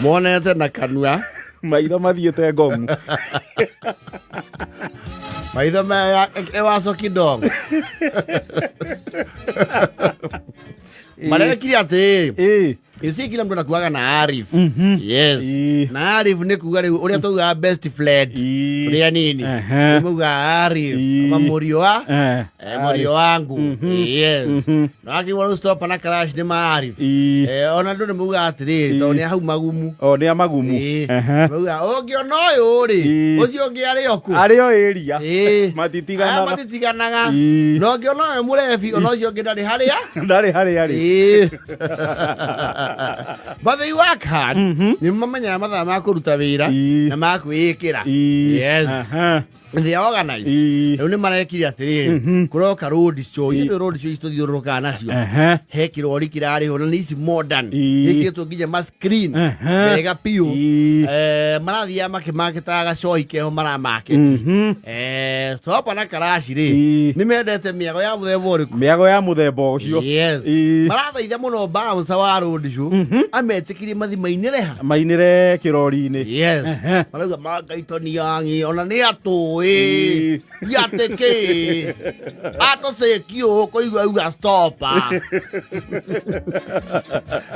Monete na kanua. Maitho mathiĩte ngomu. Maitho maya ewaco kidong marekire atä isi kila mtu anakuaga na Arif. Yes. Na Arif nĩ kuga rĩu ũrĩa taugaga best friend ũrĩa nini. Maugaga Arif ama mũriũ wa mũriũ wangu. Yes. Na wakigua rĩu stop na crash nĩ ma Arif. Ona andũ nĩ maugaga atĩrĩrĩ tondũ nĩ hau magumu. O nĩ a magumu. Maugaga ũngĩona ũyũ rĩ, ũcio ũngĩ arĩ o kũ? Arĩ o area. Matitiganaga. Matiganaga. Matitiganaga. Na ũngĩona ũyũ mũrebi ona ũcio ũngĩ ndarĩ harĩa. Ndarĩ harĩa arĩ. But they work hard. Nĩ mamenyaga mathaa ma kũruta wĩra na ma kwĩĩkĩra. Yes. They are organized. Rĩu nĩ marekire atĩrĩrĩ, kũroka road show. Ithuĩ road show ici tũthiũrũrũkaga nacio. He kĩrori kĩrarĩhwo na nĩ ici modern. Gĩkĩrĩtwo nginya ma screen. Wega biũ. Marathiaga makĩmakĩtaga gacohi keho maramaketi. Sopa na karaci rĩ, nĩ mendete mĩago ya mũthemba ũrĩkũ? Mĩago ya mũthemba ũcio. Yes. Marathaitha mũno bouncer wa road show ametĩkĩrie mathi mainĩre ha? Mainĩre kĩrori-inĩ. Yes. Marauga mangaitoniang'i ona nĩ atũĩ atĩ kĩ atũcĩki ũũ kũigua auga stopa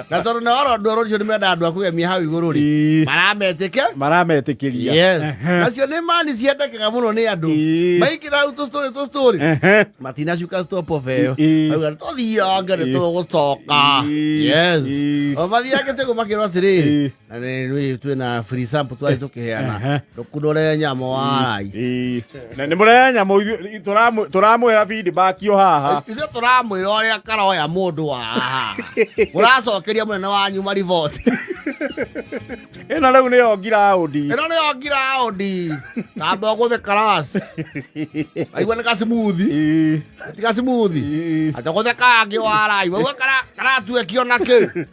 na tondũ nĩ oro andũ a road show nĩ mendaga andũ a kũgemia hau igũrũ rĩ, marametĩke marametĩkĩria. Yes. Nacio nĩ mani ciendekaga mũno nĩ andũ. Maingĩra hau tũstory tũstory. Matinacuka stop off ĩyo. Auga tũthiange nĩ tũgũcoka. Yes. O mathiange tĩguo makĩrwo atĩrĩrĩ. Na nĩ twĩna free sample twarĩ tũkĩheana. Ndũkunũre nyamũ warai. Na nĩ mũrĩa nyamũ ithuĩ tũramwĩra feedback o haha. Ithuĩ tũramwĩra ũrĩa karoya mũndũ wa haha. Mũracokeria mũnene wanyu mariboti. Ĩno rĩu nĩyo ngiraũndi. Ĩno nĩyo ngiraũndi. Tamba ũgũthe karasi. Aigua nĩ gacimuthi. Ti gacimuthi. Atĩ ũgũthe kangĩ warai. Waigua karatuĩkio na kĩ?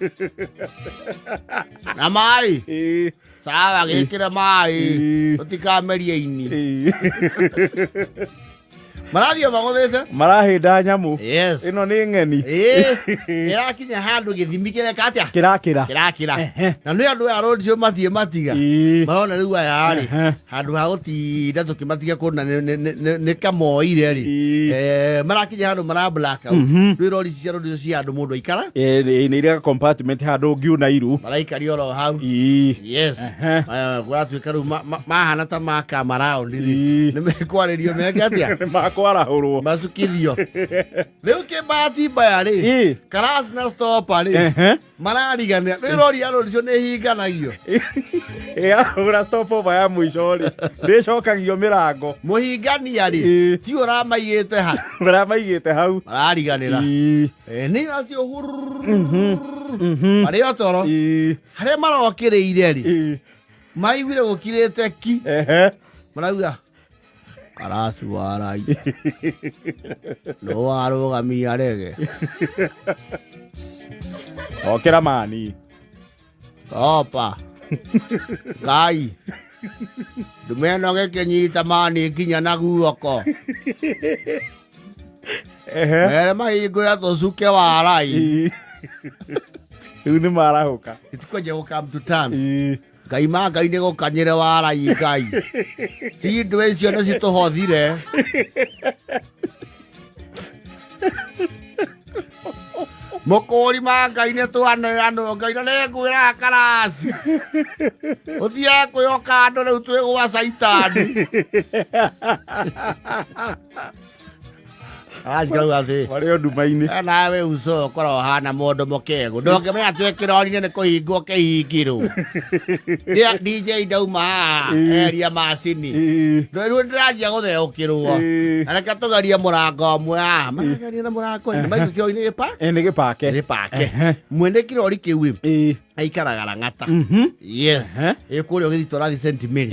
Na maĩ. Sawa gĩkĩre maĩ. Tũtikamerie ini. Marathiĩ magũthĩte. Marahĩnda nyamũ. Yes. Ĩno nĩ ng'eni. Ĩrakinya handũ gĩthimi kĩreka atĩa? Kĩrakĩra. Kĩrakĩra. Na nĩ andũ aya road show mathiĩ matiga. Marona rĩu aya rĩ, handũ ha gũtinda tũkĩmatiga kũndũ na nĩ kamoire rĩ. Marakinya handũ mara black out. Rĩu rori ici cia road show cia andũ mũndũ aikara. Nĩ irĩ compartment handũ ũngiuna iru. Maraikaria oro hau. Yes. Kũratuĩka rĩu mahana ta makama round rĩ. Nĩ mekwarĩrio meke atĩa? Nĩ makwarahũrwo. Macukithio. Rĩu kĩmbati mbaya rĩ. Karas na stopa rĩ. Marariganĩra. Rĩu rori ya road show nĩ ĩhinganagio. Yahũra stop over ya mũico rĩ, nĩ ĩcokagio mĩrango. Mũhingania rĩ, ti ũramaigĩte ha? Maramaigĩte hau. Marariganĩra. Nĩ acio hurururu. Marĩ o toro. Harĩa marokĩrĩire rĩ, maraiguire gũkirĩte ki. Marauga Karasi warai. No warũgamia rege. Okĩra mani. Stopa. Ngai. Ndume ĩno gĩkĩnyita mani nginya na guoko. Mere mahingũre tũcuke warai. Rĩu nĩ marahũka. Itikwenja gũ come to terms. Ngai ma Ngai nĩ gũkanyĩre warai Ngai. Cindũ icio nĩ citũhothire. Mũkũri ma Ngai nĩ twaneanwo Ngai na nĩngwĩraga karasi. Ũthiaga kwĩhoka andũ rĩu twĩ gwa caitani. Karasi kau atĩ. Marĩ o nduma-inĩ. Nawe uco ũkorwo ũhana mũndũ mũkĩgu. Ndũngĩmenya twĩ kĩrori-inĩ nĩ kũhingwo kĩhingirwo. DJ ndauma haha eria macini. Rĩu ndĩranjia gũtheũkĩrwo. Na reke tũgerie mũrango ũmwe haha. Marageria na mũrango ĩ, maigua kĩrori-inĩ gĩpa? Nĩ gĩpake. Gĩpake. Mwene kĩrori kĩu rĩ, aikaraga Lang'ata. Yes. Ĩ kũrĩa ũgĩthiĩ tũrathiĩ St Mary.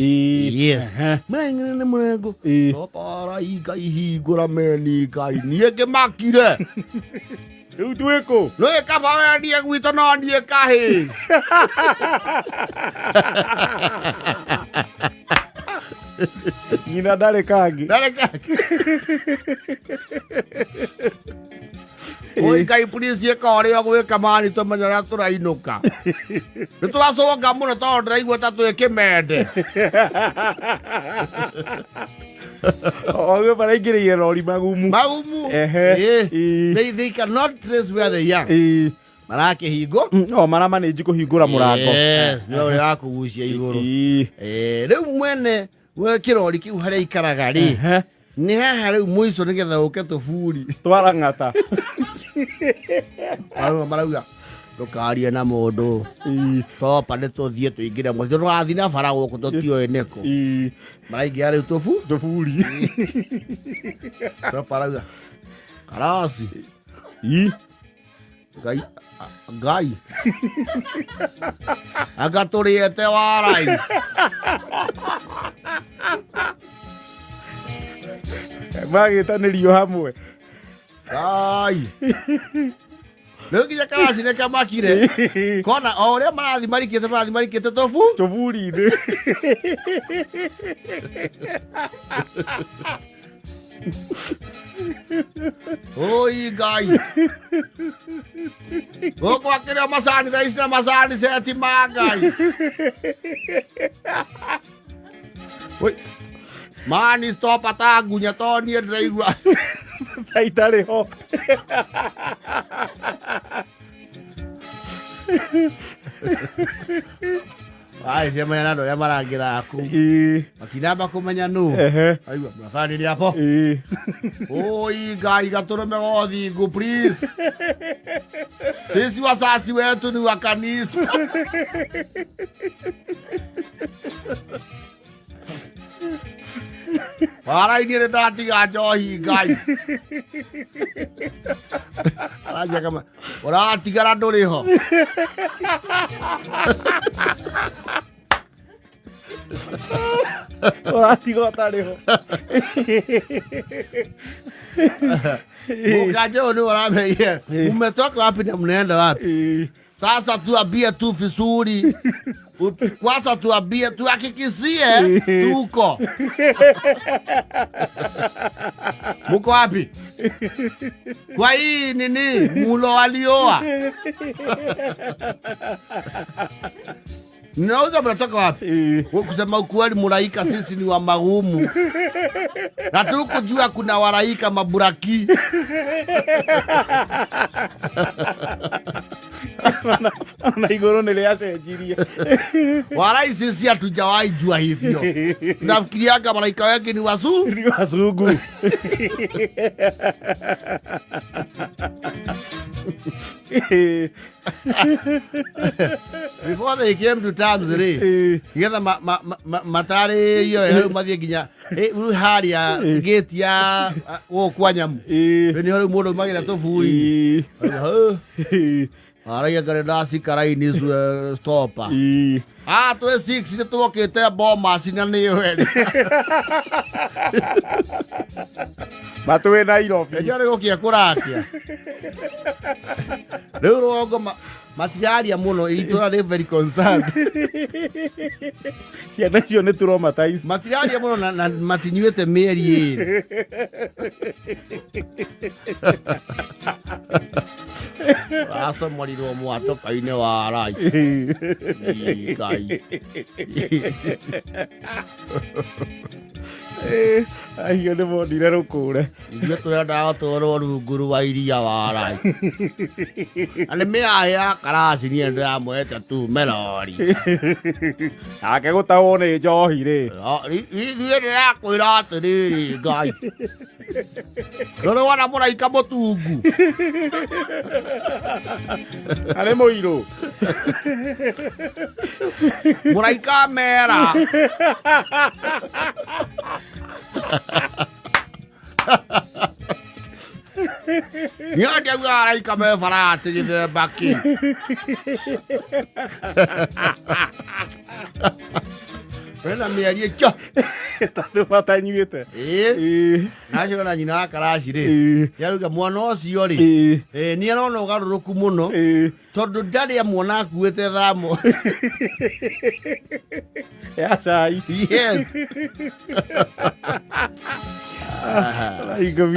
Yes. Mreng'ere nĩ mũrengo. Topara Ngai hingũra meni Ngai. Niĩ ngĩmakire. Rĩu twĩ kũ? Nĩ kaba wendie gwitũ no niĩ kahĩ. Nyina ndarĩ kangĩ. Ndarĩ kangĩ. Oi Ngai, please ĩka ũrĩa ũgwĩka mani tũmenye ũrĩa tũrainũka. Nĩ tũracoka mũno tondũ ndĩraigua ta twĩ kĩmende. Oguo maraingĩrĩire rori magumu. Magumu. Ehe. Ĩĩ. Ĩĩ. They cannot trace where they are. Ĩĩ. Marakĩhingwo. No maramanĩnji kũhingũra mũrango. Yes, nĩwe ũrĩa wa kũgucia igũrũ. Ĩĩ. Rĩu mwene we kĩrori kĩu harĩa ikaraga rĩ, Ehe. nĩ haha rĩu mũico nĩgetha ũke tũburi. Twarang'ata. Marauga marauga ndũkarie na mũndũ. Ĩĩ. Topa nĩ tũthiĩ tũingĩre mũciĩ tũrathiĩ na bara gũkũ tũtiũĩ nĩkũ. Ĩĩ. Maraingĩra rĩu tũbu. Tũburi. Topa arauga karasi Ĩĩ. Ngai Ngai anga tũrĩete warai. Magĩtanĩrio hamwe. Ngai rĩu nginya karasi nĩ kamakire kona o ũrĩa marathiĩ marikĩte marathiĩ marikĩte tũbu Tũburi-inĩ. Oi Ngai gũkũ akĩrĩ o macani thaa ici na macani seti ma Ngai. Oi mani stop atangunya to niĩ ndĩraigua Ta itarĩ ho. Ai cemania na andũ arĩa marangĩraga kũu. Ĩĩ. Matinamba kũmenya nũ. Ehe. Aigua macani rĩ hapo. Ĩĩ. Oi Ngai gatũrũme gothingu please. Sisi wasasi wetu ni wa kanisa. Wara-inĩ nĩ ndatiga njohi Ngai. Aranjia kama ũratigara ndũrĩ ho. Ũratiga ũtarĩ ho. Mũkanja ũyũ nĩ ũrameire umetoka wapi na mnaenda wapi? Ĩĩ. Sasa tuambie tu vizuri. Kwanza tuambie tuhakikishie tuko. Muko wapi? Kwa hii nini mulo walioa? Nauza mnatoka wapi? Ĩĩ. Wewe kusema ukweli muraika sisi ni wa magumu. Na tukujua kuna waraika maburaki. Ona igũrũ nĩ rĩacenjirie. Warai sisi hatujawahi jua hivyo. Tunafikiriaga malaika wengi ni wasu. Nĩ wazungu. Ĩĩ. Before they came to terms rĩ, Ĩĩ. nĩgetha matarĩrio wega rĩu mathiĩ nginya rĩu harĩa gate ya gũkũ kwa nyamu. Ĩĩ. Rĩu nĩho rĩu mũndũ aumagĩra tũburi. Ĩĩ. Ĩĩ. Aragia ngarĩ ndacikara-inĩ stopa. Ĩĩ. Ah, twĩ 6 nĩ twokĩte Bomas na nĩyo ĩrĩ. Matwĩ Nairobi. Enjo nĩ gũkia kũrakia. Rĩu rũgongo matiraria mũno itũra rĩ very concerned. Ciana icio nĩ traumatized. Matiraria mũno na matinyuĩte mĩeri ĩrĩ. Racomorirwo mwatũka-inĩ wa rai. Ĩĩ. Ngai. Ĩĩ. Acio nĩ monire rũkũre. Ithuĩ tũrendaga gũtwarwo rungu rwa iria wa rai. Na nĩ mĩaĩ ya karasi niĩ ndĩramwete tu merori. Nake gũtahwo nĩ njohi rĩ. Ithuĩ ndĩrakwĩra atĩrĩrĩ Ngai. Ndũrĩ wona mũraika mũtungu. Arĩ mũirũ. Mũraika mera. Niĩ ndauga araika me bara atĩ gĩthemba kĩ. Wĩna mĩeri ĩkyo. Tondũ matanyuĩte. Ĩĩ. Ĩĩ. Nacio na nyina wa karaci rĩ. Ĩĩ. Nĩarauga mwana ũcio rĩ. Ĩĩ. Ĩĩ nĩ arona ũgarũrũku mũno. Ĩĩ. Tondũ ndarĩ amuona akuĩte thamo. Ya cai. Yes. Hingo.